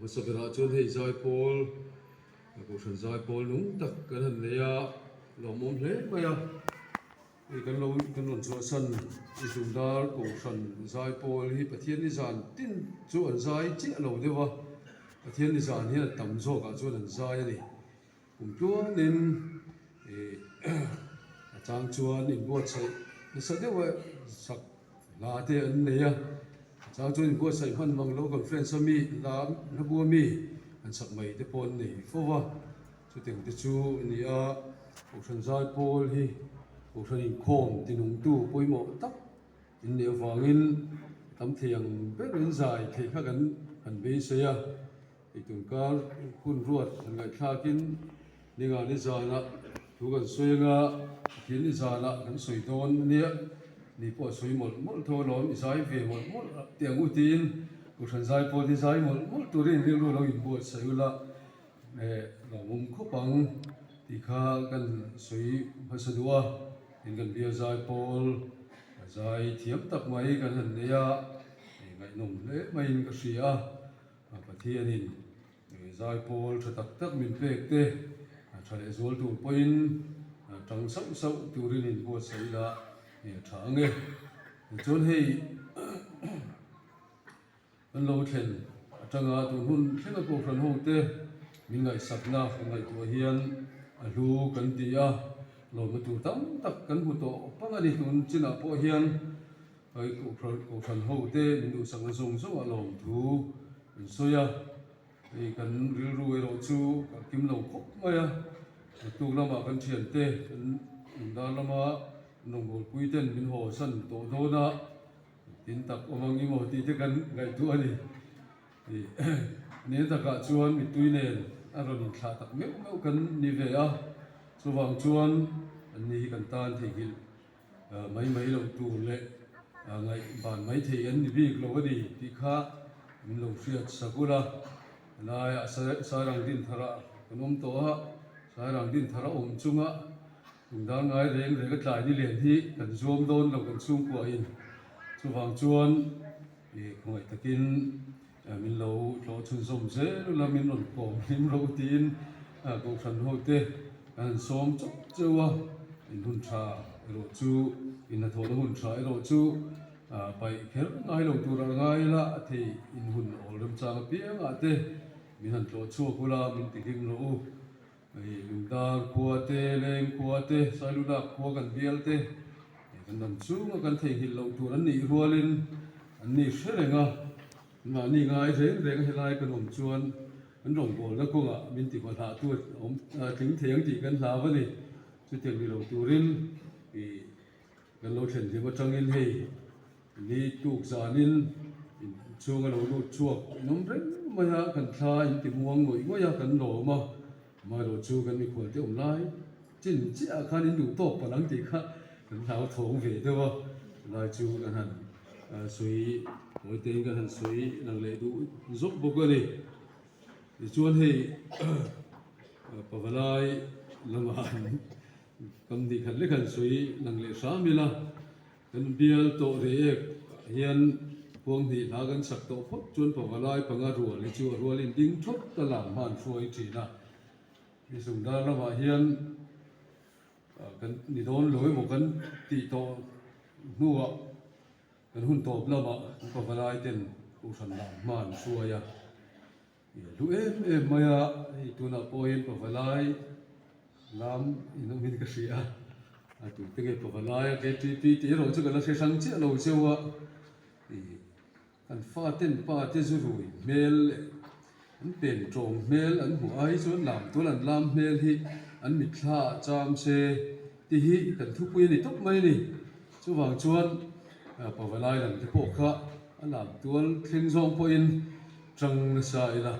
Hmasa berah chuan hei zaipawl Kohhran zaipawl nung tak kan han nei a, lawmawm hle mai a. Hei kan lo kan rawn chhuahsan i Zungdar Kohhran zaipawl hi Pathian ni zan tin chu an zai chiah lo deuh a, Pathian ni zan hian a tam zawkah chuan an zai a ni. Kum tluanin ih a chang chuan inbuatsaih nasa deuh a sak hla te an nei a, a chang chuan inbuatsaih hman mang lo conference a mi hla hlabua mi an sak mai te pawh an nei fo va, chutiang te chu a ni a, Kohhran Zaipawl hi Kohhran inkhawm tinungtu pawimawh tak in nih avangin tam thei ang berin zai theih kha kan han beisei a. I tunkar hun ruat han ngaihthlakin ninga ni zanah thu kan sawi anga Pathian ni zanah kan sawi dawn ania ni pawh a sawi mawlh mawlh tho alawm i zai ve mawlh mawlh teh ang u tiin Kohhran zai pawh hi zai mawlh mawlh turin rilru lo inbuatsaih ula eh lawmawm khawp ang tih kha kan sawi hmasa duh a tin kan bial zai pawl zai thiam tak mai kan han nei a ngaihnawm hle maiin ka hria a. Pathianin zaipawl tha tak tak min pek te tha leh zual tur pawhin tang sauh sauh turin inbuatsaih ila tha ang e. Tichuan hei kan lo thlen atanga tun hun thlenga Kohhran ho te min ngaihsakna kan ngaihtuah hian a hlu kan ti a, lawmna tur tam tak kan hmu tawh pang a ni tun chinah pawh hian. Hei Kohhran ho te min duhsakna zawng zawng a lawm thu an sawi a, hei kan rilru erawh chu a kim lo khawp mai a, naktuk lamah kan thiante kan lungdar lama rawngbawlpui ten min haw san tawh dawn a, tin tak awm ang emaw tih te kan ngaihtuah a ni. Nen takah chuan mittui nen a rawn inthlah tak meuh meuh kan ni ve a, chuvang chuan an ni hi kan tan theihnghilh. Mai mai loh tur leh ngaih ban mai thei an ni bik lo a ni tih kha min lo hriat sak ul a. Helaiah Sairang Dinthara kan awm tawh a, Sairang Dinthara awm chunga tungdar ngai reng reng a tlai ni lian hi kan zuam dawn lo kan chhungkuahin. Chuvang chuan khawngaih takin Min lo tlawh chhunzawm zel ula min rawn kawm hlim ro tiin Kohhran ho te kan han sawm chauh chauh a, in hun tha erawh chu in hnathawhna hun tha erawh chu paih kher ngai lo tur a ngai ila a thei in hun awl remchang apiangah te min han tlawh chhuak ula min ti hlim rawh u. Hei Lungdar khua te, Leng khua te, Sailulak khua kan bial te kan dam chunga kan theihnghilh loh tur an nih rualin an ni hre reng a, mahni ngai reng reng a helai kan awm chuan an rawngbawlna kawngah min ti hmahlah tu a awm tling thei ang tih kan hlau a ni. Chutiang ni lo turin ih kan lo thlen hlim atangin hei ni tuk zanin inchhunga lo lut chhuak in awm reng mai a, kan thla in ti muang ngawih ngawih a kan lawm a, amaherawh chu kan mikhual te awm lai chin chiah ah khan in duh tawk palh ang tih kha kan hlau thawng ve deuh a, chulai chu kan han sawi tawi tein kan han sawi lang leh duh zawk bawk a ni. Tichuan hei pavalai lamah kam hnih khat lek han sawi lang leh hram ila. Kan bial tawh rei ek ah hian khuang hnih hla kan sak tawh phawt chuan pavalai panga rual hi chu a rualin ding thawt a lam hman hruai thin a. Ni sungdar lamah hian kan ni dawn lo emaw kan tih tawh hnuah kan hun tawp lamah kan pavalai ten kohhran lam hman hruai a. Hlu em em mai a, hei tunah pawh hian pavalai lam in awm in ka hria a, a tute nge pavalai a KTP tih erawh chu ka la hre hrang chiah lo cheu a, ih kan faten pa te zu rui hmel leh an pen tawng hmel an hmuh ai chuan lam tual an lam hmel hi an mitthla ah cham se tih hi kan thupui a ni tawp mai a ni. Chuvang chuan pavalai lam te pawh kha a lam tual thleng zawng pawhin tang nasa ila.